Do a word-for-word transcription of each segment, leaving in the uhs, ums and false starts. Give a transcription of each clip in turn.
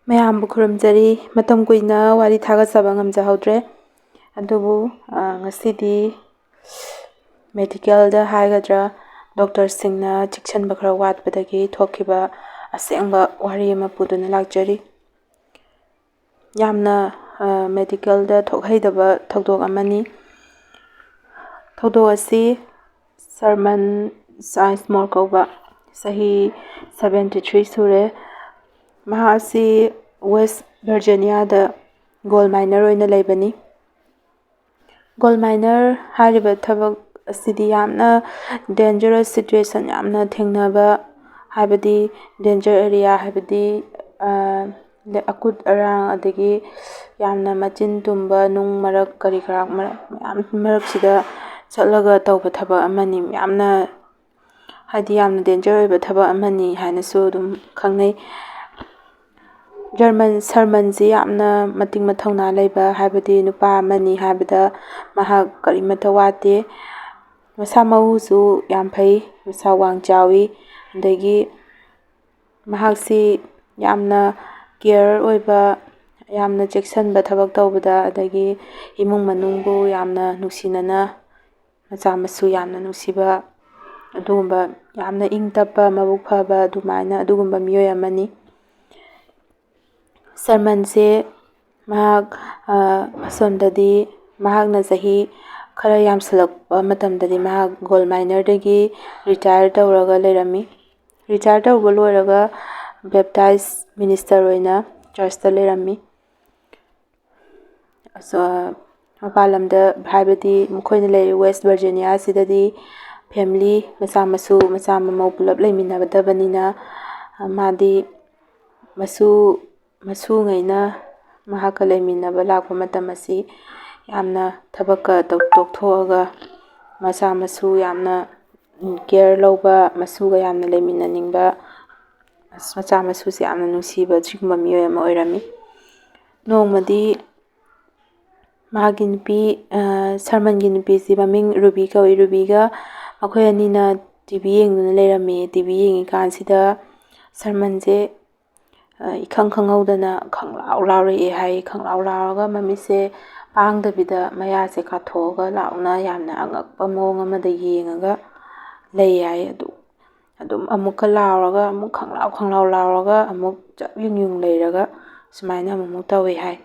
ꯃꯌꯥꯝꯕꯨ ꯈꯨꯔꯨꯝꯖꯔꯤ꯫ ꯃꯇꯝ ꯀꯨꯏꯅ ꯋꯥꯔꯤ ꯊꯥꯒꯠꯆꯕ ꯉꯝꯖꯍꯧꯗ꯭ꯔꯦ, ꯑꯗꯨꯕꯨ, ꯑ, ꯉꯁꯤꯗꯤ ꯃꯦꯗꯤꯀꯦꯜꯗ ꯍꯥꯏꯒꯗ꯭ꯔꯥ, ꯗꯣꯛꯇꯔꯁꯤꯡꯅ ꯆꯦꯛꯁꯤꯟꯕ ꯈꯔ ꯋꯥꯠꯄꯗꯒꯤ ꯊꯣꯛꯈꯤꯕ ꯑꯁꯦꯡꯕ ꯋꯥꯔꯤ ꯑꯃ ꯄꯨꯗꯨꯅ ꯂꯥꯛꯆꯔꯤ꯫ ꯌꯥꯝꯅ, ꯑ, ꯃꯦꯗꯤꯀꯦꯜꯗ ꯊꯣꯛꯍꯩꯗꯕ ꯊꯧꯗꯣꯛ ꯑꯃꯅꯤ꯫ ꯊꯧꯗꯣꯛ ꯑꯁꯤ ꯁꯔꯃꯟ ꯁꯥꯏꯟꯁꯃꯣꯔ ꯀꯧꯕ, ꯆꯍꯤ seventy three ꯁꯨꯔꯦ꯫ ꯃꯍꯥꯛ ꯑꯁꯤ ꯋꯦꯁ ꯚꯔꯖꯤꯅꯤꯌꯥꯗ ꯒꯣꯜ ꯃꯥꯏꯅꯔ ꯑꯣꯏꯅ ꯂꯩꯕꯅꯤ꯫ ꯒꯣꯜ ꯃꯥꯏꯅꯔ ꯍꯥꯏꯔꯤꯕ ꯊꯕꯛ ꯑꯁꯤꯗꯤ ꯌꯥꯝꯅ dangerous situation ꯌꯥꯝꯅ ꯊꯦꯡꯅꯕ, ꯍꯥꯏꯕꯗꯤ danger area, ꯍꯥꯏꯕꯗꯤ, ꯑ, ꯑꯀꯨꯠ ꯑꯔꯥꯡ, ꯑꯗꯒꯤ ꯌꯥꯝꯅ ꯃꯆꯤꯟ ꯇꯨꯝꯕ, ꯅꯨꯡ ꯃꯔꯛ, ꯀꯔꯤ ꯀꯔꯥꯛ ꯃꯔꯛ, ꯃꯌꯥꯝ ꯃꯔꯛꯁꯤꯗ ꯆꯠꯂꯒ ꯇꯧꯕ ꯊꯕꯛ ꯑꯃꯅꯤ꯫ ꯌꯥꯝꯅ, ꯍꯥꯏꯗꯤ, ꯌꯥꯝꯅ danger ꯑꯣꯏꯕ ꯊꯕꯛ ꯑꯃꯅꯤ ꯍꯥꯏꯅꯁꯨ ꯑꯗꯨꯝ ꯈꯪꯅꯩ꯫ ꯖꯔꯃꯟ, ꯁꯔꯃꯟꯁꯤ ꯌꯥꯝꯅ ꯃꯇꯤꯛ ꯃꯊꯧꯅꯥ ꯂꯩꯕ, ꯍꯥꯏꯕꯗꯤ ꯅꯨꯄꯥ ꯑꯃꯅꯤ ꯍꯥꯏꯕꯗ ꯃꯍꯥꯛ ꯀꯔꯤꯃꯠꯇ ꯋꯥꯠꯇꯦ꯫ ꯃꯁꯥ ꯃꯎꯁꯨ ꯌꯥꯝ ꯐꯩ, ꯃꯁꯥ ꯋꯥꯡ ꯆꯥꯎꯏ, ꯑꯗꯒꯤ ꯃꯍꯥꯛꯁꯤ ꯌꯥꯝꯅ care ꯑꯣꯏꯕ, ꯌꯥꯝꯅ ꯆꯦꯛꯁꯤꯟꯕ ꯊꯕꯛ ꯇꯧꯕꯗ, ꯑꯗꯒꯤ ꯏꯃꯨꯡ ꯃꯅꯨꯡꯕꯨ ꯌꯥꯝꯅ ꯅꯨꯡꯁꯤꯅꯅ, ꯃꯆꯥ ꯃꯁꯨ ꯌꯥꯝꯅ ꯅꯨꯡꯁꯤꯕ, ꯑꯗꯨꯒꯨꯝꯕ ꯌꯥꯝꯅ ꯏꯪ ꯇꯞꯄ, ꯃꯕꯨꯛ ꯐꯕ, ꯑꯗꯨꯃꯥꯏꯅ ꯑꯗꯨꯒꯨꯝꯕ ꯃꯤꯑꯣꯏ ꯑꯃꯅꯤ꯫ ꯁꯔꯃꯟꯁꯦ ꯃꯍꯥꯛ, ꯑ, ꯑꯁꯣꯝꯗꯗꯤ ꯃꯍꯥꯛꯅ ꯆꯍꯤ ꯈꯔ ꯌꯥꯝꯁꯤꯜꯂꯛꯄ ꯃꯇꯝꯗꯗꯤ ꯃꯍꯥꯛ ꯒꯣꯜ ꯃꯥꯏꯅꯔꯗꯒꯤ retire ꯇꯧꯔꯒ ꯂꯩꯔꯝꯃꯤ꯫ Retire ꯇꯧꯕ ꯂꯣꯏꯔꯒ baptized minister ꯑꯣꯏꯅ churchꯇ ꯂꯩꯔꯝꯃꯤ꯫ ꯑꯁ-, ꯃꯄꯥꯟ ꯂꯝꯗ, ꯍꯥꯏꯕꯗꯤ ꯃꯈꯣꯏꯅ ꯂꯩꯔꯤꯕ ꯋꯦꯁ ꯚꯔꯖꯤꯅꯤꯌꯥ ꯑꯁꯤꯗꯗꯤ family, ꯃꯆꯥ ꯃꯁꯨ, ꯃꯆꯥ ꯃꯃꯧ ꯄꯨꯂꯞ ꯂꯩꯃꯤꯟꯅꯒꯗꯕꯅꯤꯅ, ꯃꯥꯗꯤ ꯃꯁꯨ, ꯃꯁꯨꯉꯩꯅ ꯃꯍꯥꯛꯀ ꯂꯩꯃꯤꯟꯅꯕ ꯂꯥꯛꯄ ꯃꯇꯝ ꯑꯁꯤ ꯌꯥꯝꯅ ꯊꯕꯛꯀ ꯇꯧ-, ꯇꯣꯛꯊꯣꯛꯑꯒ ꯃꯆꯥ ꯃꯁꯨ ꯌꯥꯝꯅ care ꯂꯧꯕ, ꯃꯁꯨꯒ ꯌꯥꯝꯅ ꯂꯩꯃꯤꯟꯅꯅꯤꯡꯕ, ꯃꯆꯥ ꯃꯁꯨꯁꯦ ꯌꯥꯝꯅ ꯅꯨꯡꯁꯤꯕ, ꯁꯤꯒꯨꯝꯕ ꯃꯤꯑꯣꯏ ꯑꯃ ꯑꯣꯏꯔꯝꯃꯤ꯫ ꯅꯣꯡꯃꯗꯤ ꯃꯍꯥꯛꯀꯤ ꯅꯨꯄꯤ, ꯑ, ꯁꯔꯃꯟꯒꯤ ꯅꯨꯄꯤꯁꯤ ꯃꯃꯤꯡ ꯔꯨꯕꯤ ꯀꯧꯏ꯫ ꯔꯨꯕꯤꯒ ꯃꯈꯣꯏ ꯑꯅꯤꯅ TV ꯌꯦꯡꯗꯨꯅ ꯂꯩꯔꯝꯃꯤ꯫ TV ꯌꯦꯡꯉꯤꯀꯥꯟꯁꯤꯗ ꯁꯔꯃꯟꯁꯦ, ꯏꯈꯪ ꯈꯪꯍꯧꯗꯅ ꯈꯪꯂꯥꯎ ꯂꯥꯎꯔꯛꯑꯦ ꯍꯥꯏ꯫ ꯈꯪꯂꯥꯎ ꯂꯥꯎꯔꯒ ꯃꯃꯤꯠꯁꯦ ꯄꯥꯡꯗꯕꯤꯗ ꯃꯌꯥꯁꯦ ꯀꯥꯊꯣꯛꯑꯒ ꯂꯥꯎꯅ ꯌꯥꯝꯅ ꯑꯉꯛꯄ ꯃꯑꯣꯡ ꯑꯃꯗ ꯌꯦꯡꯉꯒ ꯂꯩ ꯍꯥꯏ꯫ ꯑꯗꯨ ꯑꯗꯨꯝ ꯑꯃꯨꯛꯀ ꯂꯥꯎꯔꯒ ꯑꯃꯨꯛ ꯈꯪꯂꯥꯎ ꯈꯪꯂꯥꯎ ꯂꯥꯎꯔꯒ ꯑꯃꯨꯛ ꯆꯞ ꯌꯨꯡ ꯌꯨꯡ ꯂꯩꯔꯒ ꯁꯨꯃꯥꯏꯅ ꯑꯃꯨꯛꯃꯨꯛ ꯇꯧꯋꯦ ꯍꯥꯏ꯫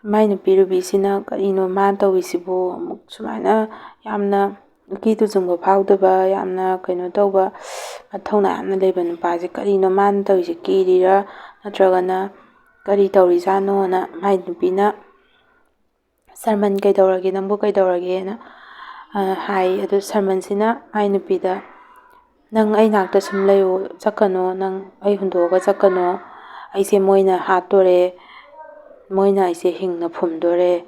ꯃꯥꯏ ꯅꯨꯄꯤ ꯔꯨꯕꯤꯁꯤꯅ ꯀꯔꯤꯅꯣ ꯃꯥꯅ ꯇꯧꯔꯤꯁꯤꯕꯨ? ꯑꯃꯨꯛ ꯁꯨꯃꯥꯏꯅ ꯌꯥꯝꯅ ꯏꯀꯤ ꯇꯨꯖꯨꯡꯕ ꯐꯥꯎꯗꯕ, ꯌꯥꯝꯅ ꯀꯩꯅꯣ ꯇꯧꯕ, ꯃꯊꯧꯅꯥ ꯌꯥꯝꯅ ꯂꯩꯕ ꯅꯨꯄꯥꯁꯦ ꯀꯔꯤꯅꯣ ꯃꯥꯅ ꯇꯧꯔꯤꯁꯦ? ꯀꯤꯔꯤꯔꯥ ꯅꯠꯇ꯭ꯔꯒꯅ ꯀꯔꯤ ꯇꯧꯔꯤꯖꯥꯠꯅꯣꯅ ꯃꯥꯏ ꯅꯨꯄꯤꯅ "ꯁꯔꯃꯟ, ꯀꯩꯗꯧꯔꯒꯦ? ꯅꯪꯕꯨ ꯀꯩꯗꯧꯔꯒꯦꯅ?" ꯑ, ꯍꯥꯏ꯫ ꯑꯗꯨ ꯁꯔꯃꯟꯁꯤꯅ ꯃꯥꯏ ꯅꯨꯄꯤꯗ, "ꯅꯪ ꯑꯩ ꯅꯥꯛꯇ ꯁꯨꯝ ꯂꯩꯌꯨ, ꯆꯠꯀꯅꯣ, ꯅꯪ ꯑꯩ ꯍꯨꯟꯗꯣꯛꯑꯒ ꯆꯠꯀꯅꯣ, ꯑꯩꯁꯦ ꯃꯣꯏꯅ ꯍꯥꯠꯇꯣꯔꯦ, ꯃꯣꯏꯅ ꯑꯩꯁꯦ ꯍꯤꯡꯅ ꯐꯨꯝꯗꯣꯔꯦ",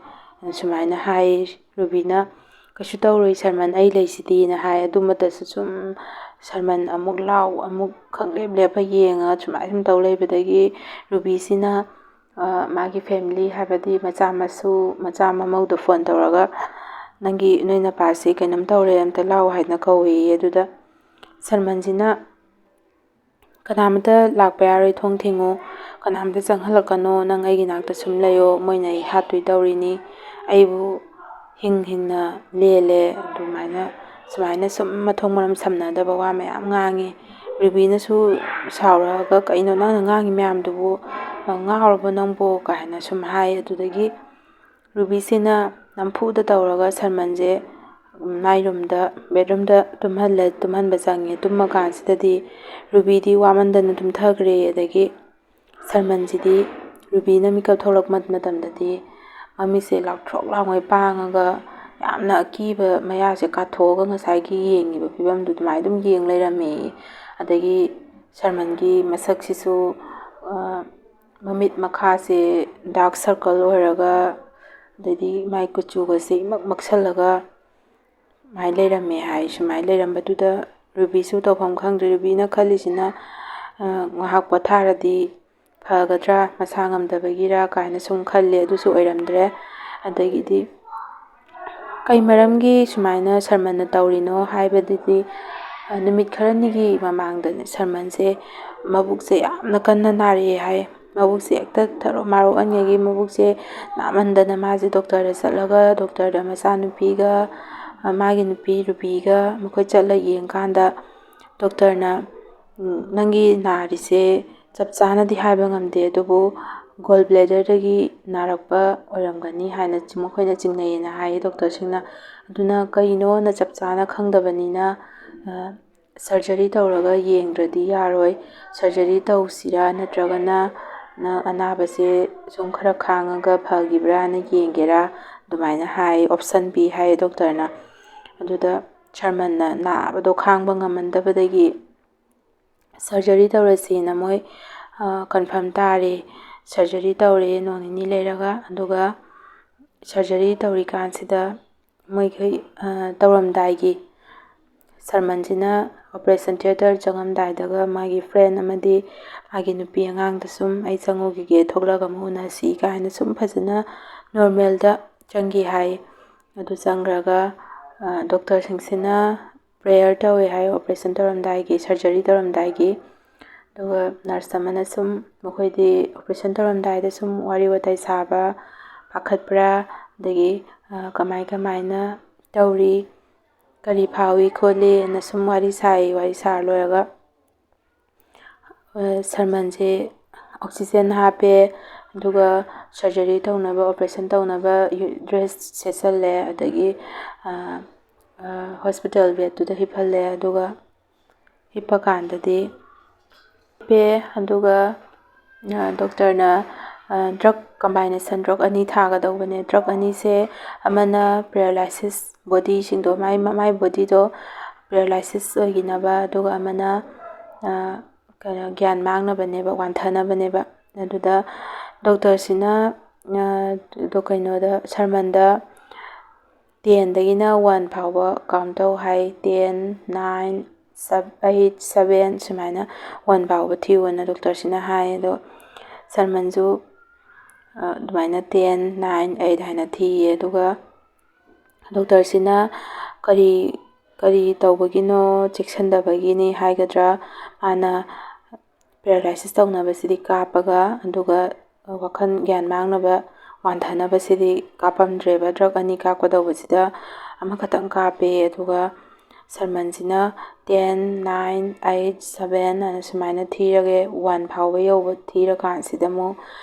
ꯁꯨꯃꯥꯏꯅ ꯍꯥꯏ꯫ ꯔꯨꯕꯤꯅ, "ꯀꯩꯁꯨ ꯇꯧꯔꯣꯏ ꯁꯔꯃꯟ, ꯑꯩ ꯂꯩꯁꯤꯗꯤꯅ" ꯍꯥꯏ꯫ ꯑꯗꯨꯃꯛꯇꯁꯨ ꯁꯨꯝ ꯁꯔꯃꯟ ꯑꯃꯨꯛ ꯂꯥꯎ, ꯑꯃꯨꯛ ꯈꯪꯂꯦꯞ ꯂꯦꯞꯄ ꯌꯦꯡꯉꯒ ꯁꯨꯃꯥꯏꯅ ꯁꯨꯝ ꯇꯧ ꯂꯩꯕꯗꯒꯤ ꯔꯨꯕꯤꯁꯤꯅ, ꯑ, ꯃꯥꯒꯤ family, ꯍꯥꯏꯕꯗꯤ ꯃꯆꯥ ꯃꯁꯨ, ꯃꯆꯥ ꯃꯃꯧꯗꯣ phone ꯇꯧꯔꯒ, "ꯅꯪꯒꯤ, ꯅꯣꯏ ꯅꯄꯥꯁꯤ ꯀꯩꯅꯣꯝ ꯇꯧꯔꯦ, ꯑꯝꯇ ꯂꯥꯛꯑꯣ" ꯍꯥꯏꯅ ꯀꯧꯋꯦꯌꯦ꯫ ꯑꯗꯨꯗ ꯁꯔꯃꯟꯁꯤꯅ, "ꯀꯅꯥꯃꯇ ꯂꯥꯛꯄ ꯌꯥꯔꯣꯏ, ꯊꯣꯡ ꯊꯤꯡꯉꯨ, ꯀꯅꯥꯃꯇ ꯆꯪꯍꯜꯂꯛꯀꯅꯨ, ꯅꯪ ꯑꯩꯒꯤ ꯅꯥꯛꯇ ꯁꯨꯝ ꯂꯩꯌꯣ, ꯃꯣꯏꯅ ꯑꯩ ꯍꯥꯠꯇꯣꯏ ꯇꯧꯔꯤꯅꯤ, ꯑꯩꯕꯨ ꯍꯤꯡ ꯍꯤꯡꯅ ꯂꯦꯜꯂꯦ", ꯑꯗꯨꯃꯥꯏꯅ, ꯁꯨꯃꯥꯏꯅ ꯁꯨꯝ ꯃꯊꯣꯡ ꯃꯔꯝ ꯁꯝꯅꯗꯕ ꯋꯥ ꯃꯌꯥꯝ ꯉꯥꯡꯉꯤ꯫ ꯔꯨꯕꯤꯅꯁꯨ ꯁꯥꯎꯔꯛꯑꯒ, "ꯀꯩꯅꯣ ꯅꯪꯅ ꯉꯥꯡꯉꯤ ꯃꯌꯥꯝꯗꯨꯕꯨ? ꯉꯥꯎꯔꯕꯣ ꯅꯪꯕꯨ?" ꯀꯥꯏꯅ ꯁꯨꯝ ꯍꯥꯏ꯫ ꯑꯗꯨꯗꯒꯤ ꯔꯨꯕꯤꯁꯤꯅ ꯅꯝꯐꯨꯗ ꯇꯧꯔꯒ ꯁꯔꯃꯟꯁꯦ ꯃꯥꯏ roomꯗ, bedroomꯗ ꯇꯨꯝꯍꯜꯂꯦ, ꯇꯨꯝꯍꯟꯕ ꯆꯪꯉꯦ꯫ ꯇꯨꯝꯃ ꯀꯥꯟꯁꯤꯗꯗꯤ ꯔꯨꯕꯤꯗꯤ ꯋꯥꯃꯟꯗꯅ ꯇꯨꯝꯊꯈ꯭ꯔꯦ꯫ ꯑꯗꯒꯤ ꯁꯔꯃꯟꯁꯤꯗꯤ, ꯔꯨꯕꯤꯅ ꯃꯤꯀꯞ ꯊꯣꯛꯂꯛꯄ ꯃꯇꯝꯗꯗꯤ ꯃꯃꯤꯠꯁꯦ ꯂꯥꯎꯊ꯭ꯔꯣꯛ ꯂꯥꯎꯉꯩ ꯄꯥꯡꯉꯒ ꯌꯥꯝꯅ ꯑꯀꯤꯕ ꯃꯌꯥꯁꯦ ꯀꯥꯊꯣꯛꯑꯒ ꯉꯁꯥꯏꯒꯤ ꯌꯦꯡꯉꯤꯕ ꯐꯤꯕꯝꯗꯨ ꯑꯗꯨꯃꯥꯏꯅ ꯑꯗꯨꯝ ꯌꯦꯡ ꯂꯩꯔꯝꯃꯦ꯫ ꯑꯗꯒꯤ ꯁꯔꯃꯟꯒꯤ ꯃꯁꯛꯁꯤꯁꯨ, ꯑ, ꯃꯃꯤꯠ ꯃꯈꯥꯁꯦ dark circle ꯑꯣꯏꯔꯒ, ꯑꯗꯩꯗꯤ ꯃꯥꯏ ꯀꯨꯆꯨꯒꯁꯦ ꯏꯃꯛ ꯃꯛꯁꯜꯂꯒ ꯁꯨꯃꯥꯏꯅ ꯂꯩꯔꯝꯃꯦ ꯍꯥꯏ꯫ ꯁꯨꯃꯥꯏꯅ ꯂꯩꯔꯝꯕꯗꯨꯗ ꯔꯨꯕꯤꯁꯨ ꯇꯧꯐꯝ ꯈꯪꯗ꯭ꯔꯦ꯫ ꯔꯨꯕꯤꯅ ꯈꯜꯂꯤꯁꯤꯅ, ꯑ, ꯉꯥꯏꯍꯥꯛ ꯄꯣꯊꯥꯔꯗꯤ ꯐꯒꯗ꯭ꯔꯥ, ꯃꯁꯥ ꯉꯝꯗꯕꯒꯤꯔꯥ ꯀꯥꯏꯅ ꯁꯨꯝ ꯈꯜꯂꯦ꯫ ꯑꯗꯨꯁꯨ ꯑꯣꯏꯔꯝꯗ꯭ꯔꯦ꯫ ꯑꯗꯒꯤꯗꯤ ꯀꯩ ꯃꯔꯝꯒꯤ ꯁꯨꯃꯥꯏꯅ ꯁꯔꯃꯟꯅ ꯇꯧꯔꯤꯅꯣ ꯍꯥꯏꯕꯗꯨꯗꯤ ꯅꯨꯃꯤꯠ ꯈꯔꯅꯤꯒꯤ ꯃꯃꯥꯡꯗꯅꯦ, ꯁꯔꯃꯟꯁꯦ ꯃꯕꯨꯛꯁꯦ ꯌꯥꯝꯅ ꯀꯟꯅ ꯅꯥꯔꯛꯑꯦ ꯍꯥꯏ꯫ ꯃꯕꯨꯛꯁꯦ ꯍꯦꯛꯇ ꯊꯔꯣ ꯃꯥꯔꯣ ꯑꯣꯟꯈꯤꯒꯤ꯫ ꯃꯕꯨꯛꯁꯦ ꯅꯥꯃꯟꯗꯅ ꯃꯥꯁꯦ ꯗꯣꯛꯇꯔꯗ ꯆꯠꯂꯒ, ꯗꯣꯛꯇꯔꯗ ꯃꯆꯥꯅꯨꯄꯤꯒ, ꯃꯥꯒꯤ ꯅꯨꯄꯤ ꯔꯨꯕꯤꯒ ꯃꯈꯣꯏ ꯆꯠꯂ ꯌꯦꯡꯀꯥꯟꯗ, ꯗꯣꯛꯇꯔꯅ, "ꯅꯪꯒꯤ ꯅꯥꯔꯤꯁꯦ ꯆꯞ ꯆꯥꯅꯗꯤ ꯍꯥꯏꯕ ꯉꯝꯗꯦ, ꯑꯗꯨꯕꯨ ꯒꯣꯜ ꯕ꯭ꯂꯦꯗꯔꯗꯒꯤ ꯅꯥꯔꯛꯄ ꯑꯣꯏꯔꯝꯒꯅꯤ" ꯍꯥꯏꯅ ꯃꯈꯣꯏꯅ ꯆꯤꯡꯅꯩꯌꯦꯅ ꯍꯥꯏꯌꯦ ꯗꯣꯛꯇꯔꯁꯤꯡꯅ꯫ ꯑꯗꯨꯅ ꯀꯩꯅꯣꯅ ꯆꯞ ꯆꯥꯅ ꯈꯪꯗꯕꯅꯤꯅ, ꯁꯔꯖꯔꯤ ꯇꯧꯔꯒ ꯌꯦꯡꯗ꯭ꯔꯗꯤ ꯌꯥꯔꯣꯏ꯫ ꯁꯔꯖꯔꯤ ꯇꯧꯁꯤꯔꯥ, ꯅꯠꯇ꯭ꯔꯒꯅ ꯅꯪ ꯑꯅꯥꯕꯁꯦ ꯁꯨꯝ ꯈꯔ ꯈꯥꯡꯉꯒ ꯐꯈꯤꯕ꯭ꯔꯥꯅ ꯌꯦꯡꯒꯦꯔꯥ, ꯑꯗꯨꯃꯥꯏꯅ ꯍꯥꯏ, ꯑꯣꯞꯁꯟ ꯄꯤ ꯍꯥꯏ ꯗꯣꯛꯇꯔꯅ꯫ ꯑꯗꯨꯗ ꯁꯔꯃꯟꯅ ꯅꯥꯕꯗꯣ ꯈꯥꯡꯕ ꯉꯝꯃꯟꯗꯕꯗꯒꯤ ꯁꯔꯖꯔꯤ ꯇꯧꯔꯁꯦꯅ ꯃꯣꯏ ꯀꯟꯐꯥꯔꯝ ꯇꯥꯔꯦ꯫ ꯁꯔꯖꯔꯤ ꯇꯧꯔꯦ ꯅꯣꯡ ꯅꯤꯅꯤ ꯂꯩꯔꯒ꯫ ꯑꯗꯨꯒ ꯁꯔꯖꯔꯤ ꯇꯧꯔꯤꯀꯥꯟꯁꯤꯗ ꯃꯣꯏꯈꯩ ꯇꯧꯔꯝꯗꯥꯏꯒꯤ, ꯁꯔꯃꯟꯁꯤꯅ ꯑꯣꯄꯔꯦꯁꯟ ꯊꯤꯌꯦꯇꯔ ꯆꯪꯉꯝꯗꯥꯏꯗꯒ ꯃꯥꯒꯤ ꯐ꯭ꯔꯦꯟ ꯑꯃꯗꯤ ꯃꯥꯒꯤ ꯅꯨꯄꯤ ꯑꯉꯥꯡꯗ ꯁꯨꯝ, "ꯑꯩ ꯆꯪꯉꯨꯈꯤꯒꯦ, ꯊꯣꯛꯂꯛꯑꯒ ꯑꯃꯨꯛ ꯎꯅꯁꯤ" ꯀꯥꯏꯅ ꯁꯨꯝ ꯐꯖꯅ ꯅꯣꯔꯃꯦꯜꯗ ꯆꯪꯈꯤ ꯍꯥꯏ꯫ ꯑꯗꯨ ꯆꯪꯈ꯭ꯔꯒ ꯗꯣꯛꯇꯔꯁꯤꯡꯁꯤꯅ ꯄ꯭ꯔꯦꯌꯔ ꯇꯧꯋꯦ ꯍꯥꯏ ꯑꯣꯄꯔꯦꯁꯟ ꯇꯧꯔꯝꯗꯥꯏꯒꯤ, ꯁꯔꯖꯔꯤ ꯇꯧꯔꯝꯗꯥꯏꯒꯤ꯫ ꯑꯗꯨꯒ ꯅꯔꯁ ꯑꯃꯅ ꯁꯨꯝ, ꯃꯈꯣꯏꯗꯤ ꯑꯣꯄꯔꯦꯁꯟ ꯇꯧꯔꯝꯗꯥꯏꯗ ꯁꯨꯝ ꯋꯥꯔꯤ ꯋꯥꯇꯥꯏ ꯁꯥꯕ, ꯄꯥꯈꯠꯄ꯭ꯔꯥ, ꯑꯗꯒꯤ ꯀꯃꯥꯏ ꯀꯃꯥꯏꯅ ꯇꯧꯔꯤ, ꯀꯔꯤ ꯐꯥꯎꯏ ꯈꯣꯠꯂꯤꯅ ꯁꯨꯝ ꯋꯥꯔꯤ ꯁꯥꯏ꯫ ꯋꯥꯔꯤ ꯁꯥꯔ ꯂꯣꯏꯔꯒ ꯁꯔꯃꯟꯁꯦ ꯑꯣꯛꯁꯤꯖꯦꯟ ꯍꯥꯞꯄꯦ, ꯑꯗꯨꯒ ꯁꯔꯖꯔꯤ ꯇꯧꯅꯕ, ꯑꯣꯄꯔꯦꯁꯟ ꯇꯧꯅꯕ ꯗ꯭ꯔꯦꯁ ꯁꯦꯠꯆꯜꯂꯦ, ꯑꯗꯒꯤ ꯍꯣꯁꯄꯤꯇꯥꯜ ꯕꯦꯗꯇꯨꯗ ꯍꯤꯞꯍꯜꯂꯦ꯫ ꯑꯗꯨꯒ ꯍꯤꯞꯄꯀꯥꯟꯗꯗꯤ ꯍꯤꯞꯄꯦ, ꯑꯗꯨꯒ ꯗꯣꯛꯇꯔꯅ ꯗ꯭ꯔꯛ ꯀꯝꯕꯥꯏꯅꯦꯁꯟ ꯗ꯭ꯔꯛ ꯑꯅꯤ ꯊꯥꯒꯗꯧꯕꯅꯦ꯫ ꯗ꯭ꯔꯛ ꯑꯅꯤꯁꯦ, ꯑꯃꯅ ꯄꯦꯔꯥꯂꯥꯏꯁꯤꯁ ꯕꯣꯗꯤꯁꯤꯡꯗꯣ, ꯃꯥꯏ, ꯃꯥꯏ ꯕꯣꯗꯤꯗꯣ ꯄꯦꯔꯥꯂꯥꯏꯁꯤꯁ ꯑꯣꯏꯈꯤꯅꯕ, ꯑꯗꯨꯒ ꯑꯃꯅ ꯀꯩꯅꯣ, ꯒ꯭ꯌꯥꯟ ꯃꯥꯡꯅꯕꯅꯦꯕ, ꯋꯥꯟꯊꯅꯕꯅꯦꯕ꯫ ꯑꯗꯨꯗ ꯗꯣꯛꯇꯔꯁꯤꯅ, ꯑꯗꯣ ꯀꯩꯅꯣꯗ, ꯁꯔꯃꯟꯗ ꯇꯦꯟꯗꯒꯤꯅ ꯋꯥꯟ ꯐꯥꯎꯕ ꯀꯥꯎꯟ ꯇꯧ ꯍꯥꯏ꯫ ꯇꯦꯟ, ꯅꯥꯏꯟ, ꯑꯩꯠ, ꯁꯕꯦꯟ, ꯁꯨꯃꯥꯏꯅ ꯋꯥꯟ ꯐꯥꯎꯕ ꯊꯤꯌꯨꯅ ꯗꯣꯛꯇꯔꯁꯤꯅ ꯍꯥꯏ꯫ ꯑꯗꯣ ꯁꯔꯃꯟꯁꯨ ꯑꯗꯨꯃꯥꯏꯅ ꯇꯦꯟ, ꯅꯥꯏꯟ, ꯑꯩꯠ ꯍꯥꯏꯅ ꯊꯤꯌꯦ꯫ ꯑꯗꯨꯒ ꯗꯣꯛꯇꯔꯁꯤꯅ ꯀꯔꯤ ꯀꯔꯤ ꯇꯧꯕꯒꯤꯅꯣ, ꯆꯦꯛꯁꯤꯟꯗꯕꯒꯤꯅꯤ ꯍꯥꯏꯒꯗ꯭ꯔꯥ, ꯃꯥꯅ paralysis ꯇꯧꯅꯕꯁꯤꯗꯤ ꯀꯥꯞꯄꯒ, ꯑꯗꯨꯒ ꯋꯥꯈꯜ ꯒ꯭ꯌꯥꯟ ꯃꯥꯡꯅꯕ, ꯋꯥꯟꯊꯅꯕꯁꯤꯗꯤ ꯀꯥꯞꯄꯝꯗ꯭ꯔꯦꯕ꯫ Drug ꯑꯅꯤ ꯀꯥꯞꯀꯗꯧꯕꯁꯤꯗ ꯑꯃꯈꯛꯇꯪ ꯀꯥꯞꯄꯦ꯫ ꯑꯗꯨꯒ ꯁꯔꯃꯟꯁꯤꯅ ten, nine, eight, seven ꯑꯅ ꯁꯨꯃꯥꯏꯅ ꯊꯤꯔꯒꯦ, one ꯐꯥꯎꯕ ꯌꯧꯕ ꯊꯤꯔꯀꯥꯟꯁꯤꯗ ꯑꯃꯨꯛ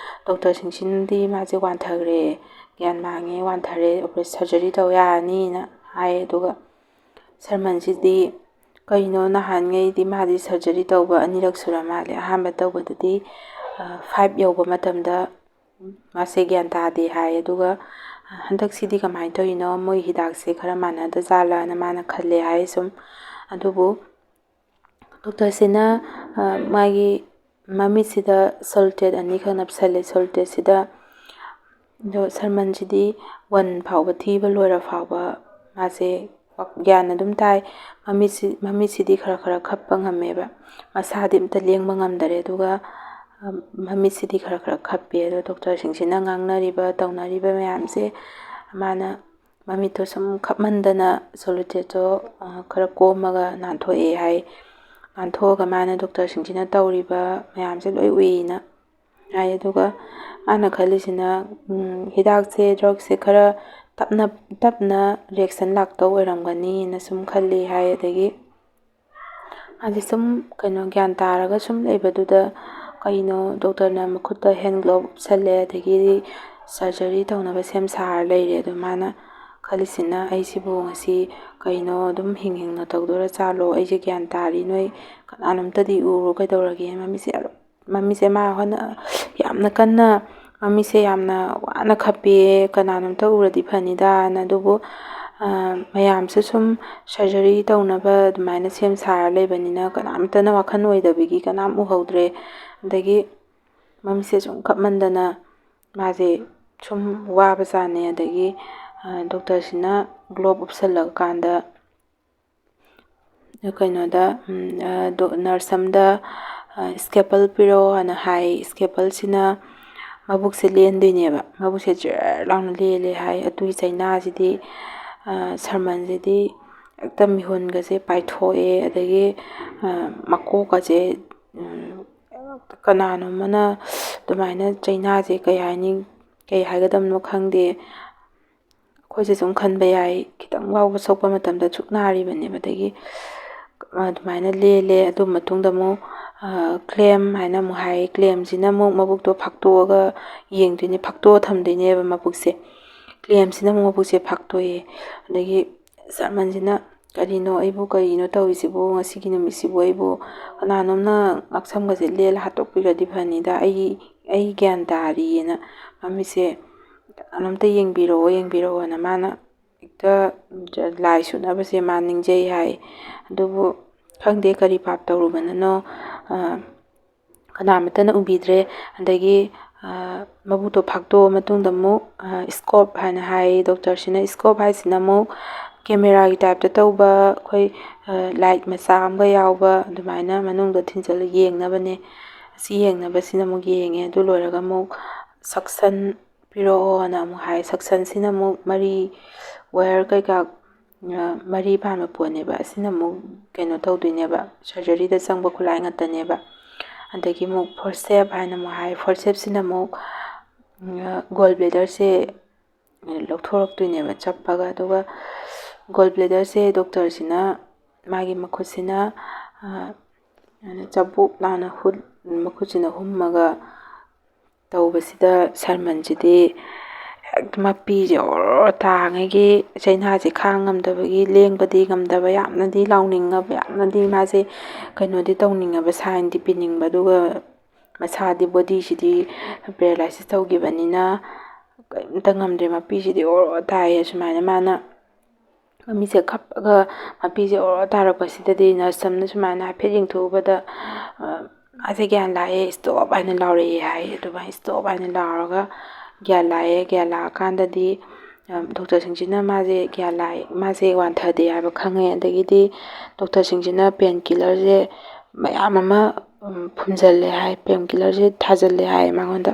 doctorꯁꯤꯡꯁꯤꯅꯗꯤ ꯃꯥꯁꯦ ꯋꯥꯟꯊꯈ꯭ꯔꯦ, ꯒ꯭ꯌꯥꯟ ꯃꯥꯡꯉꯦ, ꯋꯥꯟꯊꯔꯦ, operation surgery ꯇꯧ ꯌꯥꯔꯅꯤꯅ ꯍꯥꯏ꯫ ꯑꯗꯨꯒ ꯁꯔꯃꯟꯁꯤꯗꯤ ꯀꯩꯅꯣ, ꯅꯍꯥꯟꯉꯩꯗꯤ ꯃꯥꯗꯤ surgery ꯇꯧꯕ ꯑꯅꯤꯔꯛ ꯁꯨꯔ ꯃꯥꯜꯂꯦ, ꯑꯍꯥꯟꯕ ꯇꯧꯕꯗꯗꯤ five ꯌꯧꯕ ꯃꯇꯝꯗ ꯃꯥꯁꯦ ꯒ꯭ꯌꯥꯟ ꯇꯥꯗꯦ ꯍꯥꯏ꯫ ꯑꯗꯨꯒ ꯍꯟꯗꯛꯁꯤꯗꯤ ꯀꯃꯥꯏꯅ ꯇꯧꯔꯤꯅꯣ, ꯃꯣꯏ ꯍꯤꯗꯥꯛꯁꯦ ꯈꯔ ꯃꯥꯟꯅꯗ ꯖꯥꯠꯂꯅ ꯃꯥꯅ ꯈꯜꯂꯦ ꯍꯥꯏ꯫ ꯁꯨꯝ ꯑꯗꯨꯕꯨ doctorꯁꯤꯅ ꯃꯥꯒꯤ ꯃꯃꯤꯠꯁꯤꯗ solitaire ꯑꯅꯤꯈꯛ ꯅꯞꯁꯜꯂꯦ꯫ Solitaireꯁꯤꯗ ꯑꯗꯣ ꯁꯔꯃꯟꯁꯤꯗꯤ one ꯐꯥꯎꯕ ꯊꯤꯕ ꯂꯣꯏꯔ ꯐꯥꯎꯕ ꯃꯥꯁꯦ ꯒ꯭ꯌꯥꯟ ꯑꯗꯨꯝ ꯇꯥꯏ꯫ ꯃꯃꯤꯠꯁꯤ, ꯃꯃꯤꯠꯁꯤꯗꯤ ꯈꯔ ꯈꯔ ꯈꯞꯄ ꯉꯝꯃꯦꯕ, ꯃꯁꯥꯗꯤ ꯑꯝꯇ ꯂꯦꯡꯕ ꯉꯝꯗꯔꯦ꯫ ꯑꯗꯨꯒ ꯃꯃꯤꯠꯁꯤꯗꯤ ꯈꯔ ꯈꯔ ꯈꯞꯄꯦ꯫ ꯑꯗꯣ doctorꯁꯤꯡꯁꯤꯅ ꯉꯥꯡꯅꯔꯤꯕ ꯇꯧꯅꯔꯤꯕ ꯃꯌꯥꯝꯁꯦ, ꯃꯥꯅ ꯃꯃꯤꯠꯇꯣ ꯁꯨꯝ ꯈꯞꯃꯟꯗꯅ solitaireꯗꯣ ꯈꯔ ꯀꯣꯝꯃꯒ ꯅꯥꯟꯊꯣꯛꯑꯦ ꯍꯥꯏ꯫ ꯅꯥꯟꯊꯣꯛꯑꯒ ꯃꯥꯅ doctorꯁꯤꯡꯁꯤꯅ ꯇꯧꯔꯤꯕ ꯃꯌꯥꯝꯁꯦ ꯂꯣꯏ ꯎꯏꯅ ꯍꯥꯏ꯫ ꯑꯗꯨꯒ ꯃꯥꯅ ꯈꯜꯂꯤꯁꯤꯅ, ꯍꯤꯗꯥꯛꯁꯦ, drugꯁꯦ ꯈꯔ ꯇꯞꯅ, ꯇꯞꯅ reaction ꯂꯥꯛꯇꯧ ꯑꯣꯏꯔꯝꯒꯅꯤꯅ ꯁꯨꯝ ꯈꯜꯂꯤ ꯍꯥꯏ꯫ ꯑꯗꯒꯤ ꯃꯥꯁꯦ ꯁꯨꯝ ꯀꯩꯅꯣ ꯒ꯭ꯌꯥꯟ ꯇꯥꯔꯒ ꯁꯨꯝ ꯂꯩꯕꯗꯨꯗ ꯀꯩꯅꯣ doctorꯅ ꯃꯈꯨꯠꯇ hand glove ꯎꯞꯁꯜꯂꯦ, ꯑꯗꯒꯤꯗꯤ surgery ꯇꯧꯅꯕ ꯁꯦꯝ ꯁꯥꯔ ꯂꯩꯔꯦ꯫ ꯑꯗꯣ ꯃꯥꯅ ꯈꯜꯂꯤꯁꯤꯅ, "ꯑꯩꯁꯤꯕꯨ ꯉꯁꯤ ꯀꯩꯅꯣ ꯑꯗꯨꯝ ꯍꯤꯡ ꯍꯤꯡꯅ ꯇꯧꯗꯣꯔ ꯆꯥꯂꯣ? ꯑꯩꯁꯦ ꯒ꯭ꯌꯥꯟ ꯇꯥꯔꯤ, ꯅꯣꯏ ꯀꯅꯥꯅꯣꯝꯇꯗꯤ ꯎꯔꯣ, ꯀꯩꯗꯧꯔꯒꯦ?" ꯃꯃꯤꯠꯁꯦ ꯃꯃꯤꯠꯁꯦ ꯃꯥ ꯍꯣꯠꯅ-, ꯌꯥꯝꯅ ꯀꯟꯅ, ꯃꯃꯤꯠꯁꯦ ꯌꯥꯝꯅ ꯋꯥꯅ ꯈꯞꯄꯦ, ꯀꯅꯥꯅꯣꯝꯇ ꯎꯔꯗꯤ ꯐꯅꯤꯗꯥꯅ꯫ ꯑꯗꯨꯕꯨ ꯃꯌꯥꯝꯁꯨ ꯁꯨꯝ surgery ꯇꯧꯅꯕ ꯑꯗꯨꯃꯥꯏꯅ ꯁꯦꯝ ꯁꯥꯔ ꯂꯩꯕꯅꯤꯅ ꯀꯅꯥꯝꯇꯅ ꯋꯥꯈꯜ ꯑꯣꯏꯗꯕꯒꯤ ꯀꯅꯥꯝ ꯎꯍꯧꯗ꯭ꯔꯦ꯫ ꯑꯗꯒꯤ ꯃꯃꯤꯠꯁꯦ ꯁꯨꯝ ꯈꯞꯃꯟꯗꯅ ꯃꯥꯁꯦ ꯁꯨꯝ ꯋꯥꯕ ꯖꯥꯠꯅꯦ꯫ ꯑꯗꯒꯤ doctorꯁꯤꯅ glove ꯎꯞꯁꯜꯂꯀꯥꯟꯗ ꯀꯩꯅꯣꯗ, ꯅꯔꯁ ꯑꯃꯗ scalpel ꯄꯤꯔꯛꯑꯣ ꯍꯥꯏꯅ ꯍꯥꯏ꯫ Scalpelꯁꯤꯅ ꯃꯕꯨꯛꯁꯦ ꯂꯦꯟꯗꯣꯏꯅꯦꯕ꯫ ꯃꯕꯨꯛꯁꯦ ꯖꯔ ꯂꯥꯎꯅ ꯂꯦꯜꯂꯦ ꯍꯥꯏ꯫ ꯑꯗꯨꯒꯤ ꯆꯩꯅꯥꯁꯤꯗꯤ ꯁꯔꯃꯟꯁꯤꯗꯤ ꯍꯦꯛꯇ ꯃꯤꯍꯨꯟꯒꯁꯦ ꯄꯥꯏꯊꯣꯛꯑꯦ, ꯑꯗꯒꯤ ꯃꯀꯣꯛꯀꯁꯦ ꯀꯅꯥꯅꯣꯝꯃꯅ ꯑꯗꯨꯃꯥꯏꯅ ꯆꯩꯅꯥꯁꯦ ꯀꯩ ꯍꯥꯏꯅꯤ, ꯀꯩ ꯍꯥꯏꯒꯗꯕꯅꯣ ꯈꯪꯗꯦ꯫ ꯑꯩꯈꯣꯏꯁꯦ ꯁꯨꯝ ꯈꯟꯕ ꯌꯥꯏ, ꯈꯤꯇꯪ ꯐꯥꯎꯕ ꯁꯣꯛꯄ ꯃꯇꯝꯗ ꯑꯁꯨꯛ ꯅꯥꯔꯤꯕꯅꯦꯕ꯫ ꯑꯗꯒꯤ ꯑꯗꯨꯃꯥꯏꯅ ꯂꯦꯜꯂꯦ꯫ ꯑꯗꯨ ꯃꯇꯨꯡꯗ ꯑꯃꯨꯛ ꯀ꯭ꯂꯦꯝ ꯍꯥꯏꯅ ꯑꯃꯨꯛ ꯍꯥꯏ꯫ ꯀ꯭ꯂꯦꯝꯁꯤꯅ ꯑꯃꯨꯛ ꯃꯕꯨꯛꯇꯣ ꯐꯥꯛꯇꯣꯛꯑꯒ ꯌꯦꯡꯗꯣꯏꯅꯦ, ꯐꯥꯛꯇꯣꯛꯑ ꯊꯝꯗꯣꯏꯅꯦꯕ ꯃꯕꯨꯛꯁꯦ꯫ ꯀ꯭ꯂꯦꯝꯁꯤꯅ ꯑꯃꯨꯛ ꯃꯕꯨꯛꯁꯦ ꯐꯥꯛꯇꯣꯛꯑꯦ꯫ ꯑꯗꯒꯤ ꯁꯔꯃꯟꯁꯤꯅ, "ꯀꯔꯤꯅꯣ ꯑꯩꯕꯨ, ꯀꯔꯤꯅꯣ ꯇꯧꯔꯤꯁꯤꯕꯨ? ꯉꯁꯤꯒꯤ ꯅꯨꯃꯤꯠꯁꯤꯕꯨ ꯑꯩꯕꯨ ꯀꯅꯥꯅꯣꯝꯅ ꯉꯛꯁꯝꯒꯁꯦ ꯂꯦꯜꯂ ꯍꯥꯠꯇꯣꯛꯄꯤꯔꯗꯤ ꯐꯅꯤꯗ, ꯑꯩ, ꯑꯩ ꯒ꯭ꯌꯥꯟ ꯇꯥꯔꯤꯌꯦꯅ" ꯃꯃꯤꯠꯁꯦ, "ꯀꯅꯥꯅꯣꯝꯇ ꯌꯦꯡꯕꯤꯔꯛꯑꯣ, ꯌꯦꯡꯕꯤꯔꯛꯑꯣꯅ" ꯃꯥꯅ ꯍꯦꯛꯇ ꯂꯥꯏ ꯁꯨꯅꯕꯁꯦ ꯃꯥ ꯅꯤꯡꯖꯩ ꯍꯥꯏ꯫ ꯑꯗꯨꯕꯨ ꯈꯪꯗꯦ ꯀꯔꯤ ꯄꯥꯞ ꯇꯧꯔꯨꯕꯅꯅꯣ, ꯀꯅꯥꯃꯠꯇꯅ ꯎꯕꯤꯗ꯭ꯔꯦ꯫ ꯑꯗꯒꯤ ꯃꯕꯨꯛꯇꯣ ꯐꯥꯛꯇꯣꯛꯑ ꯃꯇꯨꯡꯗ ꯑꯃꯨꯛ ꯏꯁꯀꯣꯞ ꯍꯥꯏꯅ ꯍꯥꯏ꯫ ꯗꯣꯛꯇꯔꯁꯤꯅ ꯏꯁꯀꯣꯞ ꯍꯥꯏꯁꯤꯅ ꯑꯃꯨꯛ ꯀꯦꯃꯦꯔꯥꯒꯤ ꯇꯥꯏꯞꯇ ꯇꯧꯕ, ꯑꯩꯈꯣꯏ ꯂꯥꯏꯠ ꯃꯆꯥ ꯑꯃꯒ ꯌꯥꯎꯕ, ꯑꯗꯨꯃꯥꯏꯅ ꯃꯅꯨꯡꯗ ꯊꯤꯟꯖꯤꯜꯂ ꯌꯦꯡꯅꯕꯅꯦ꯫ ꯑꯁꯤ ꯌꯦꯡꯅꯕꯁꯤꯅ ꯑꯃꯨꯛ ꯌꯦꯡꯉꯦ꯫ ꯑꯗꯨ ꯂꯣꯏꯔꯒ ꯑꯃꯨꯛ ꯁꯛꯁꯟ ꯄꯤꯔꯛꯑꯣꯅ ꯑꯃꯨꯛ ꯍꯥꯏ꯫ ꯁꯛꯁꯟꯁꯤꯅ ꯑꯃꯨꯛ ꯃꯔꯤ, ꯋꯥꯌꯔ ꯀꯩꯀꯥ ꯃꯔꯤ ꯄꯥꯟꯕ ꯄꯣꯠꯅꯦꯕ꯫ ꯑꯁꯤꯅ ꯑꯃꯨꯛ ꯀꯩꯅꯣ ꯇꯧꯗꯣꯏꯅꯦꯕ, ꯁꯔꯖꯔꯤꯗ ꯆꯪꯕ ꯈꯨꯠꯂꯥꯏ ꯉꯥꯛꯇꯅꯦꯕ꯫ ꯑꯗꯒꯤ ꯑꯃꯨꯛ ꯐꯣꯔꯁꯦꯞ ꯍꯥꯏꯅ ꯑꯃꯨꯛ ꯍꯥꯏ꯫ ꯐꯣꯔꯁꯦꯞꯁꯤꯅ ꯑꯃꯨꯛ ꯒꯣꯜ ꯕ꯭ꯂꯦꯗꯔꯁꯦ ꯂꯧꯊꯣꯔꯛꯇꯣꯏꯅꯦꯕ ꯆꯞꯄꯒ꯫ ꯑꯗꯨꯒ ꯒꯣꯜ ꯕ꯭ꯂꯦꯗꯔꯁꯦ ꯗꯣꯛꯇꯔꯁꯤꯅ ꯃꯥꯒꯤ ꯃꯈꯨꯠꯁꯤꯅ ꯆꯕꯨꯛ ꯂꯥꯎꯅ ꯍꯨꯠ-, ꯃꯈꯨꯠꯁꯤꯅ ꯍꯨꯝꯃꯒ ꯇꯧꯕꯁꯤꯗ ꯁꯔꯃꯟꯁꯤꯗꯤ ꯍꯦꯛꯇ ꯃꯄꯤꯁꯦ ꯑꯣꯔꯣ ꯇꯥꯉꯩꯒꯤ ꯆꯩꯅꯥꯁꯦ ꯈꯥꯡ ꯉꯝꯗꯕꯒꯤ, ꯂꯦꯡꯕꯗꯤ ꯉꯝꯗꯕ, ꯌꯥꯝꯅꯗꯤ ꯂꯥꯎꯅꯤꯡꯉꯕ, ꯌꯥꯝꯅꯗꯤ ꯃꯥꯁꯦ ꯀꯩꯅꯣꯗꯤ ꯇꯧꯅꯤꯡꯉꯕ, ꯁꯥꯏꯟꯗꯤ ꯄꯤꯅꯤꯡꯕ, ꯑꯗꯨꯒ ꯃꯁꯥꯗꯤ, ꯕꯣꯗꯤꯁꯤꯗꯤ ꯄꯦꯔꯥꯂꯥꯏꯁꯤꯁ ꯇꯧꯈꯤꯕꯅꯤꯅ ꯀꯔꯤꯝꯇ ꯉꯝꯗ꯭ꯔꯦ꯫ ꯃꯄꯤꯁꯤꯗꯤ ꯑꯣꯔꯣ ꯇꯥꯏꯌꯦ꯫ ꯁꯨꯃꯥꯏꯅ ꯃꯥꯅ ꯃꯃꯤꯠꯁꯦ ꯈꯞꯄꯒ ꯃꯄꯤꯁꯦ ꯑꯣꯔꯣ ꯇꯥꯔꯛꯄꯁꯤꯗꯗꯤ ꯅꯔꯁ ꯑꯃꯅ ꯁꯨꯃꯥꯏꯅ ꯍꯥꯏꯐꯦꯠ ꯌꯦꯡꯊꯣꯛꯎꯕꯗ, "ꯃꯥꯁꯦ ꯒ꯭ꯌꯥꯟ ꯂꯥꯛꯑꯦ, ꯁ꯭ꯇꯣꯞ" ꯍꯥꯏꯅ ꯂꯥꯎꯔꯛꯑꯦ ꯍꯥꯏ꯫ ꯑꯗꯨꯃꯥꯏꯅ ꯁ꯭ꯇꯣꯞ ꯍꯥꯏꯅ ꯂꯥꯎꯔꯒ ꯒ꯭ꯌꯥꯟ ꯂꯥꯛꯑꯦ꯫ ꯒ꯭ꯌꯥꯟ ꯂꯥꯛꯑꯀꯥꯟꯗꯗꯤ ꯗꯣꯛꯇꯔꯁꯤꯡꯁꯤꯅ ꯃꯥꯁꯦ ꯒ꯭ꯌꯥꯟ ꯂꯥꯛꯑꯦ, ꯃꯥꯁꯦ ꯋꯥꯟꯊꯗꯦ ꯍꯥꯏꯕ ꯈꯪꯉꯦ꯫ ꯑꯗꯒꯤꯗꯤ ꯗꯣꯛꯇꯔꯁꯤꯡꯁꯤꯅ ꯄꯦꯟ ꯀꯤꯂꯔꯁꯦ ꯃꯌꯥꯝ ꯑꯃ ꯐꯨꯝꯖꯜꯂꯦ ꯍꯥꯏ, ꯄꯦꯟ ꯀꯤꯂꯔꯁꯦ ꯊꯥꯖꯤꯜꯂꯦ ꯍꯥꯏ ꯃꯉꯣꯟꯗ꯫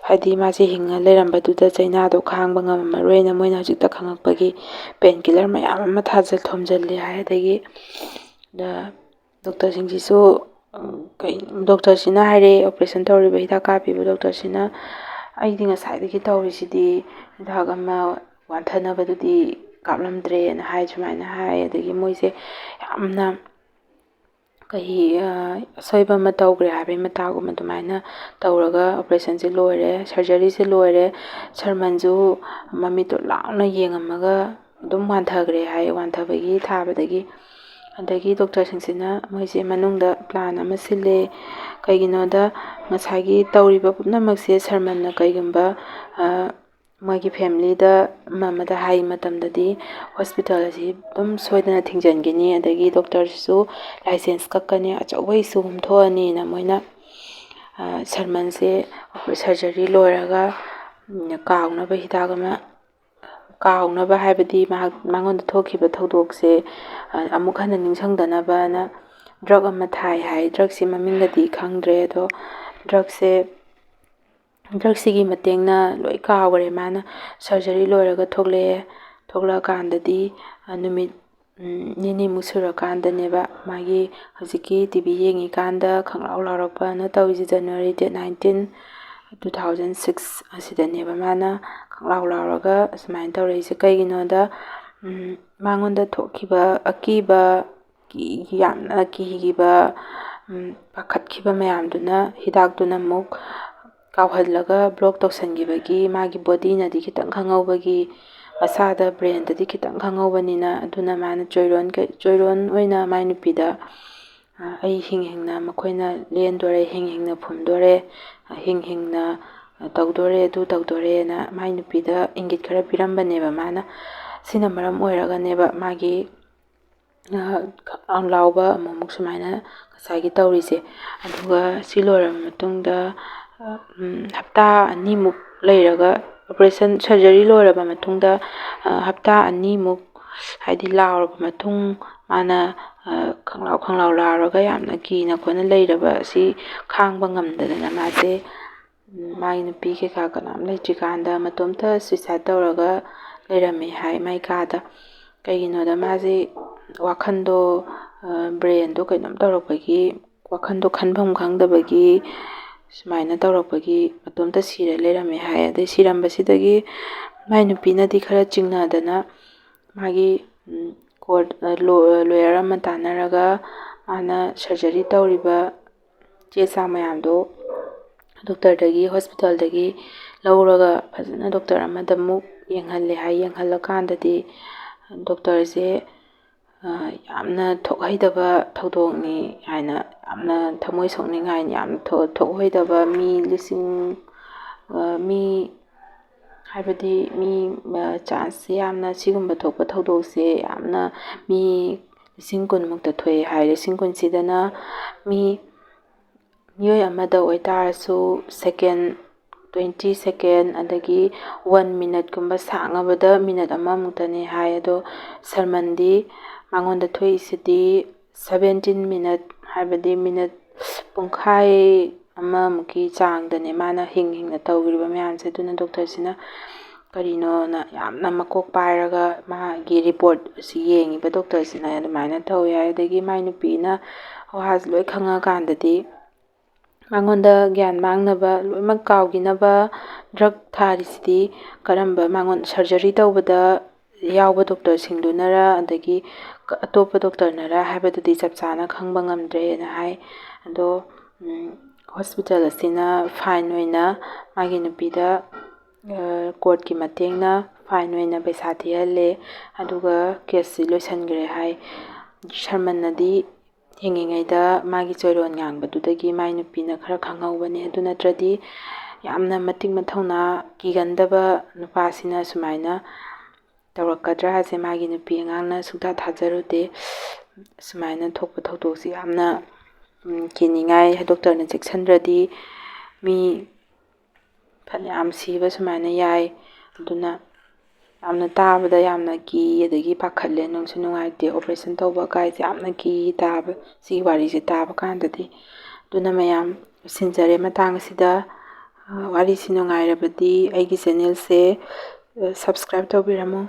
ꯍꯥꯏꯗꯤ ꯃꯥꯁꯦ ꯍꯤꯡꯉ ꯂꯩꯔꯝꯕꯗꯨꯗ ꯆꯩꯅꯥꯗꯣ ꯈꯥꯡꯕ ꯉꯝꯃꯔꯣꯏꯅ ꯃꯣꯏꯅ ꯍꯧꯖꯤꯛꯇ ꯈꯪꯉꯛꯄꯒꯤ ꯄꯦꯟ ꯀꯤꯂꯔ ꯃꯌꯥꯝ ꯑꯃ ꯊꯥꯖ-, ꯊꯣꯝꯖꯤꯜꯂꯦ ꯍꯥꯏ꯫ ꯑꯗꯒꯤ, ꯑ, ꯗꯣꯛꯇꯔꯁꯤꯡꯁꯤꯁꯨ, ꯎꯝ, ꯀꯩ-, ꯗꯣꯛꯇꯔꯁꯤꯅ ꯍꯥꯏꯔꯦ, ꯑꯣꯄꯔꯦꯁꯟ ꯇꯧꯔꯤꯕ ꯍꯤꯗꯥꯛ ꯀꯥꯞꯄꯤꯕ ꯗꯣꯛꯇꯔꯁꯤꯅ, "ꯑꯩꯗꯤ ꯉꯁꯥꯏꯗꯒꯤ ꯇꯧꯔꯤꯁꯤꯗꯤ ꯍꯤꯗꯥꯛ ꯑꯃ ꯋꯥꯟꯊꯅꯕꯗꯨꯗꯤ ꯀꯥꯞꯂꯝꯗ꯭ꯔꯦꯅ" ꯍꯥꯏ, ꯁꯨꯃꯥꯏꯅ ꯍꯥꯏ꯫ ꯑꯗꯒꯤ ꯃꯣꯏꯁꯦ ꯌꯥꯝꯅ ꯀꯩ, ꯑ, ꯑꯁꯣꯏꯕ ꯑꯃ ꯇꯧꯈ꯭ꯔꯦ ꯍꯥꯏꯕꯒꯤ ꯃꯇꯥꯒꯨꯝ ꯑꯗꯨꯃꯥꯏꯅ ꯇꯧꯔꯒ ꯑꯣꯄꯔꯦꯁꯟꯁꯦ ꯂꯣꯏꯔꯦ, ꯁꯔꯖꯔꯤꯁꯦ ꯂꯣꯏꯔꯦ꯫ ꯁꯔꯃꯟꯁꯨ ꯃꯃꯤꯠꯇꯣ ꯂꯥꯎꯅ ꯌꯦꯡꯉꯝꯃꯒ ꯑꯗꯨꯝ ꯋꯥꯟꯊꯈ꯭ꯔꯦ ꯍꯥꯏ, ꯋꯥꯟꯊꯕꯒꯤ ꯊꯥꯕꯗꯒꯤ꯫ ꯑꯗꯒꯤ ꯗꯣꯛꯇꯔꯁꯤꯡꯁꯤꯅ ꯃꯣꯏꯁꯦ ꯃꯅꯨꯡꯗ ꯄ꯭ꯂꯥꯟ ꯑꯃ ꯁꯤꯜꯂꯦ꯫ ꯀꯩꯒꯤꯅꯣꯗ, ꯉꯁꯥꯏꯒꯤ ꯇꯧꯔꯤꯕ ꯄꯨꯝꯅꯃꯛꯁꯦ ꯁꯔꯃꯟꯅ ꯀꯩꯒꯨꯝꯕ, ꯑ, ꯃꯣꯏꯒꯤ ꯐꯦꯃꯤꯂꯤꯗ ꯑꯃ ꯑꯃꯗ ꯍꯥꯏ ꯃꯇꯝꯗꯗꯤ ꯍꯣꯁꯄꯤꯇꯥꯜ ꯑꯁꯤ ꯑꯗꯨꯝ ꯁꯣꯏꯗꯅ ꯊꯤꯡꯖꯤꯟꯈꯤꯅꯤ, ꯑꯗꯒꯤ ꯗꯣꯛꯇꯔꯁꯤꯁꯨ ꯂꯥꯏꯁꯦꯟꯁ ꯀꯛꯀꯅꯤ, ꯑꯆꯧꯕ ꯏꯁꯨ ꯑꯃ ꯊꯣꯛꯑꯅꯤꯅ ꯃꯣꯏꯅ, ꯑ, ꯁꯔꯃꯟꯁꯦ ꯁꯔꯖꯔꯤ ꯂꯣꯏꯔꯒ, ꯎꯝ, ꯀꯥꯎꯅꯕ ꯍꯤꯗꯥꯛ ꯑꯃ, ꯀꯥꯎꯅꯕ ꯍꯥꯏꯕꯗꯤ ꯃꯍꯥꯛ, ꯃꯉꯣꯟꯗ ꯊꯣꯛꯈꯤꯕ ꯊꯧꯗꯣꯛꯁꯦ, ꯑ, ꯑꯃꯨꯛ ꯍꯟꯅ ꯅꯤꯡꯁꯤꯡꯗꯅꯕꯅ ꯗ꯭ꯔꯛ ꯑꯃ ꯊꯥꯏ ꯍꯥꯏ꯫ ꯗ꯭ꯔꯛꯁꯤ ꯃꯃꯤꯡꯒꯗꯤ ꯈꯪꯗ꯭ꯔꯦ, ꯑꯗꯣ ꯗ꯭ꯔꯛꯁꯦ ꯗ꯭ꯔꯛꯁꯤꯒꯤ ꯃꯇꯦꯡꯅ ꯂꯣꯏ ꯀꯥꯎꯈ꯭ꯔꯦ꯫ ꯃꯥꯅ ꯁꯔꯖꯔꯤ ꯂꯣꯏꯔꯒ ꯊꯣꯛꯂꯛꯑꯦ꯫ ꯊꯣꯛꯂꯛꯑꯀꯥꯟꯗꯗꯤ, ꯑ, ꯅꯨꯃꯤꯠ, ꯎꯝ, ꯅꯤꯅꯤꯃꯨꯛ ꯁꯨꯔꯀꯥꯟꯗꯅꯦꯕ ꯃꯥꯒꯤ ꯍꯧꯖꯤꯛꯀꯤ ꯇꯤ ꯚꯤ ꯌꯦꯡꯉꯤꯀꯥꯟꯗ ꯈꯪꯂꯥꯎ ꯂꯥꯎꯔꯛꯄꯅ ꯇꯧꯔꯤꯁꯦ꯫ January date nineteen, two thousand six ꯑꯁꯤꯗꯅꯦꯕ ꯃꯥꯅ ꯈꯪꯂꯥꯎ ꯂꯥꯎꯔꯒ ꯑꯁꯨꯃꯥꯏꯅ ꯇꯧꯔꯛꯏꯁꯦ꯫ ꯀꯩꯒꯤꯅꯣꯗ, ꯎꯝ, ꯃꯉꯣꯟꯗ ꯊꯣꯛꯈꯤꯕ ꯑꯀꯤꯕ, ꯀꯤ-, ꯌꯥꯝꯅ ꯀꯤꯈꯤꯕ, ꯎꯝ, ꯄꯥꯈꯠꯈꯤꯕ ꯃꯌꯥꯝꯗꯨꯅ ꯍꯤꯗꯥꯛꯇꯨꯅ ꯑꯃꯨꯛ ꯀꯥꯎꯍꯜꯂꯒ ꯕ꯭ꯂꯣꯛ ꯇꯧꯁꯟꯈꯤꯕꯒꯤ ꯃꯥꯒꯤ ꯕꯣꯗꯤꯅꯗꯤ ꯈꯤꯇꯪ ꯈꯪꯍꯧꯕꯒꯤ, ꯃꯁꯥꯗ, ꯕ꯭ꯔꯦꯟꯗꯗꯤ ꯈꯤꯇꯪ ꯈꯪꯍꯧꯕꯅꯤꯅ, ꯑꯗꯨꯅ ꯃꯥꯅ ꯆꯣꯏꯔꯣꯟ ꯀ-, ꯆꯣꯏꯔꯣꯟ ꯑꯣꯏꯅ ꯃꯥꯏ ꯅꯨꯄꯤꯗ, "ꯑ, ꯑꯩ ꯍꯤꯡ ꯍꯤꯡꯅ ꯃꯈꯣꯏꯅ ꯂꯦꯟꯗꯣꯔꯦ, ꯍꯤꯡ ꯍꯤꯡꯅ ꯐꯨꯝꯗꯣꯔꯦ, ꯑ, ꯍꯤꯡ ꯍꯤꯡꯅ, ꯑ, ꯇꯧꯗꯣꯔꯦ, ꯑꯗꯨ ꯇꯧꯗꯣꯔꯦꯅ" ꯃꯥꯏ ꯅꯨꯄꯤꯗ ꯏꯪꯒꯤꯠ ꯈꯔ ꯄꯤꯔꯝꯕꯅꯦꯕ ꯃꯥꯅ꯫ ꯁꯤꯅ ꯃꯔꯝ ꯑꯣꯏꯔꯒꯅꯦꯕ ꯃꯥꯒꯤ ꯈꯪꯂꯥꯎ ꯂꯥꯎꯕ ꯑꯃꯨꯛꯃꯨꯛ ꯁꯨꯃꯥꯏꯅ ꯉꯁꯥꯏꯒꯤ ꯇꯧꯔꯤꯁꯦ꯫ ꯑꯗꯨꯒ ꯁꯤ ꯂꯣꯏꯔꯕ ꯃꯇꯨꯡꯗ, ꯎꯝ, ꯍꯞꯇꯥ ꯑꯅꯤꯃꯨꯛ ꯂꯩꯔꯒ, ꯑꯣꯄꯔꯦꯁꯟ, ꯁꯔꯖꯔꯤ ꯂꯣꯏꯔꯕ ꯃꯇꯨꯡꯗ, ꯑ, ꯍꯞꯇꯥ ꯑꯅꯤꯃꯨꯛ, ꯍꯥꯏꯗꯤ ꯂꯥꯎꯔꯕ ꯃꯇꯨꯡ, ꯃꯥꯅ, ꯑ, ꯈꯪꯂꯥꯎ ꯈꯪꯂꯥꯎ ꯂꯥꯎꯔꯒ ꯌꯥꯝꯅ ꯀꯤꯅ ꯈꯣꯠꯅ ꯂꯩꯔꯕ ꯑꯁꯤ ꯈꯥꯡꯕ ꯉꯝꯗꯗꯅ ꯃꯥꯁꯦ ꯃꯥꯒꯤ ꯅꯨꯄꯤ ꯀꯩꯀꯥ ꯀꯅꯥꯝ ꯂꯩꯇ꯭ꯔꯤꯀꯥꯟꯗ ꯃꯇꯣꯝꯇ suicide ꯇꯧꯔꯒ ꯂꯩꯔꯝꯃꯦ ꯍꯥꯏ ꯃꯥꯏ ꯀꯥꯗ꯫ ꯀꯩꯒꯤꯅꯣꯗ ꯃꯥꯁꯦ ꯋꯥꯈꯜꯗꯣ, brainꯗꯣ ꯀꯩꯅꯣꯝ ꯇꯧꯔꯛꯄꯒꯤ, ꯋꯥꯈꯜꯗꯣ ꯈꯟꯐꯝ ꯈꯪꯗꯕꯒꯤ ꯁꯨꯃꯥꯏꯅ ꯇꯧꯔꯛꯄꯒꯤ ꯃꯇꯣꯝꯇ ꯁꯤꯔ ꯂꯩꯔꯝꯃꯦ ꯍꯥꯏ꯫ ꯑꯗꯩ ꯁꯤꯔꯝꯕꯁꯤꯗꯒꯤ ꯃꯥꯏ ꯅꯨꯄꯤꯅꯗꯤ ꯈꯔ ꯆꯤꯡꯅꯗꯅ ꯃꯥꯒꯤ court, lawyer ꯑꯃ ꯇꯥꯟꯅꯔꯒ ꯃꯥꯅ surgery ꯇꯧꯔꯤꯕ ꯆꯦ ꯆꯥꯡ ꯃꯌꯥꯝꯗꯣ doctorꯗꯒꯤ, hospitalꯗꯒꯤ ꯂꯧꯔꯒ ꯐꯖꯅ doctor ꯑꯃꯗ ꯑꯃꯨꯛ ꯌꯦꯡꯍꯜꯂꯦ ꯍꯥꯏ꯫ ꯌꯦꯡꯍꯜꯂꯀꯥꯟꯗꯗꯤ doctorꯁꯦ ꯌꯥꯝꯅ ꯊꯣꯛꯍꯩꯗꯕ ꯊꯧꯗꯣꯛꯅꯤ ꯍꯥꯏꯅ, ꯌꯥꯝꯅ ꯊꯃꯣꯏ ꯁꯣꯛꯅꯤꯡꯉꯥꯏ, ꯌꯥꯝꯅ ꯊꯣꯛꯍꯩꯗꯕ, ꯃꯤ ꯂꯤꯁꯤꯡ, ꯃꯤ, ꯍꯥꯏꯕꯗꯤ ꯃꯤ, chanceꯁꯦ ꯌꯥꯝꯅ, ꯁꯤꯒꯨꯝꯕ ꯊꯣꯛꯄ ꯊꯧꯗꯣꯛꯁꯦ ꯌꯥꯝꯅ ꯃꯤ ꯂꯤꯁꯤꯡ ꯀꯨꯟꯃꯨꯛꯇ ꯊꯣꯛꯑꯦ ꯍꯥꯏ꯫ ꯂꯤꯁꯤꯡ ꯀꯨꯟꯁꯤꯗꯅ ꯃꯤ, ꯃꯤꯑꯣꯏ ꯑꯃꯗ ꯑꯣꯏꯇꯥꯔꯁꯨ second, twenty second, ꯑꯗꯒꯤ one minuteꯀꯨꯝꯕ, ꯁꯥꯡꯉꯕꯗ minute ꯑꯃꯃꯨꯛꯇꯅꯤ ꯍꯥꯏ꯫ ꯑꯗꯣ ꯁꯔꯃꯟꯗꯤ ꯃꯉꯣꯟꯗ ꯊꯣꯛꯏꯁꯤꯗꯤ seventeen minute, ꯍꯥꯏꯕꯗꯤ minute ꯄꯨꯡꯈꯥꯏ ꯑꯃꯃꯨꯛꯀꯤ ꯆꯥꯡꯗꯅꯦ ꯃꯥꯅ ꯍꯤꯡ ꯍꯤꯡꯅ ꯇꯧꯈ꯭ꯔꯤꯕ ꯃꯌꯥꯝꯁꯦ꯫ ꯑꯗꯨꯅ doctorꯁꯤꯅ ꯀꯔꯤꯅꯣꯅ ꯌꯥꯝꯅ ꯃꯀꯣꯛ ꯄꯥꯏꯔꯒ ꯃꯥꯒꯤ reportꯁꯤ ꯌꯦꯡꯉꯤꯕ doctorꯁꯤꯅ꯫ ꯑꯗꯨꯃꯥꯏꯅ ꯇꯧꯋꯦ ꯍꯥꯏ꯫ ꯑꯗꯒꯤ ꯃꯥꯏ ꯅꯨꯄꯤꯅ ꯋꯥꯁꯤ ꯂꯣꯏ ꯈꯪꯉꯀꯥꯟꯗꯗꯤ ꯃꯉꯣꯟꯗ ꯒ꯭ꯌꯥꯟ ꯃꯥꯡꯅꯕ ꯂꯣꯏꯅꯃꯛ ꯀꯥꯎꯈꯤꯅꯕ drug ꯊꯥꯔꯤꯁꯤꯗꯤ ꯀꯔꯝꯕ, ꯃꯉꯣꯟ surgery ꯇꯧꯕꯗ ꯌꯥꯎꯕ doctorꯁꯤꯡꯗꯨꯅꯔ ꯑꯗꯒꯤ ꯑꯇꯣꯞꯄ doctorꯅꯔ ꯍꯥꯏꯕꯗꯨꯗꯤ ꯆꯞ ꯆꯥꯅ ꯈꯪꯕ ꯉꯝꯗ꯭ꯔꯦꯅ ꯍꯥꯏ꯫ ꯑꯗꯣ hospital ꯑꯁꯤꯅ fine ꯑꯣꯏꯅ ꯃꯥꯒꯤ ꯅꯨꯄꯤꯗ courtꯀꯤ ꯃꯇꯦꯡꯅ fine ꯑꯣꯏꯅ ꯄꯩꯁꯥ ꯊꯤꯍꯜꯂꯦ꯫ ꯑꯗꯨꯒ caseꯁꯤ ꯂꯣꯏꯁꯤꯟꯈ꯭ꯔꯦ ꯍꯥꯏ꯫ ꯁꯔꯃꯟꯅꯗꯤ ꯍꯤꯡꯉꯤꯉꯩꯗ ꯃꯥꯒꯤ ꯆꯣꯏꯔꯣꯟ ꯉꯥꯡꯕꯗꯨꯗꯒꯤ ꯃꯥꯏ ꯅꯨꯄꯤꯅ ꯈꯔ ꯈꯪꯍꯧꯕꯅꯦ꯫ ꯑꯗꯨ ꯅꯠꯇ꯭ꯔꯗꯤ ꯌꯥꯝꯅ ꯃꯇꯤꯛ ꯃꯊꯧꯅꯥ ꯀꯤꯒꯟꯗꯕ ꯅꯨꯄꯥꯁꯤꯅ ꯁꯨꯃꯥꯏꯅ ꯇꯧꯔꯛꯀꯗ꯭ꯔꯥ ꯍꯥꯏꯁꯦ ꯃꯥꯒꯤ ꯅꯨꯄꯤ ꯑꯉꯥꯡꯅ ꯁꯨꯡꯊꯥ ꯊꯥꯖꯔꯨꯗꯦ꯫ ꯁꯨꯃꯥꯏꯅ ꯊꯣꯛꯄ ꯊꯧꯗꯣꯛꯁꯤ ꯌꯥꯝꯅ ꯀꯤꯅꯤꯡꯉꯥꯏ꯫ doctorꯅ ꯆꯦꯛꯁꯤꯟꯗ꯭ꯔꯗꯤ ꯃꯤ ꯐꯅꯌꯥꯝ ꯁꯤꯕ ꯁꯨꯃꯥꯏꯅ ꯌꯥꯏ꯫ ꯑꯗꯨꯅ ꯌꯥꯝꯅ ꯇꯥꯕꯗ ꯌꯥꯝꯅ ꯀꯤ, ꯑꯗꯒꯤ ꯄꯥꯈꯠꯂꯦ, ꯅꯨꯡꯁꯨ ꯅꯨꯡꯉꯥꯏꯇꯦ꯫ Operation ꯇꯧꯕ ꯀꯥꯏꯁꯦ ꯌꯥꯝꯅ ꯀꯤ ꯇꯥꯕ, ꯁꯤꯒꯤ ꯋꯥꯔꯤꯁꯦ ꯇꯥꯕ ꯀꯥꯟꯗꯗꯤ꯫ ꯑꯗꯨꯅ ꯃꯌꯥꯝ ꯂꯣꯏꯁꯤꯟꯖꯔꯦ ꯃꯇꯥꯡ ꯑꯁꯤꯗ꯫ ꯋꯥꯔꯤꯁꯤ ꯅꯨꯡꯉꯥꯏꯔꯕꯗꯤ ꯑꯩꯒꯤ ꯆꯦꯅꯦꯜꯁꯦ ꯁꯕꯁꯀ꯭ꯔꯥꯏꯕ ꯇꯧꯕꯤꯔꯝꯃꯨ꯫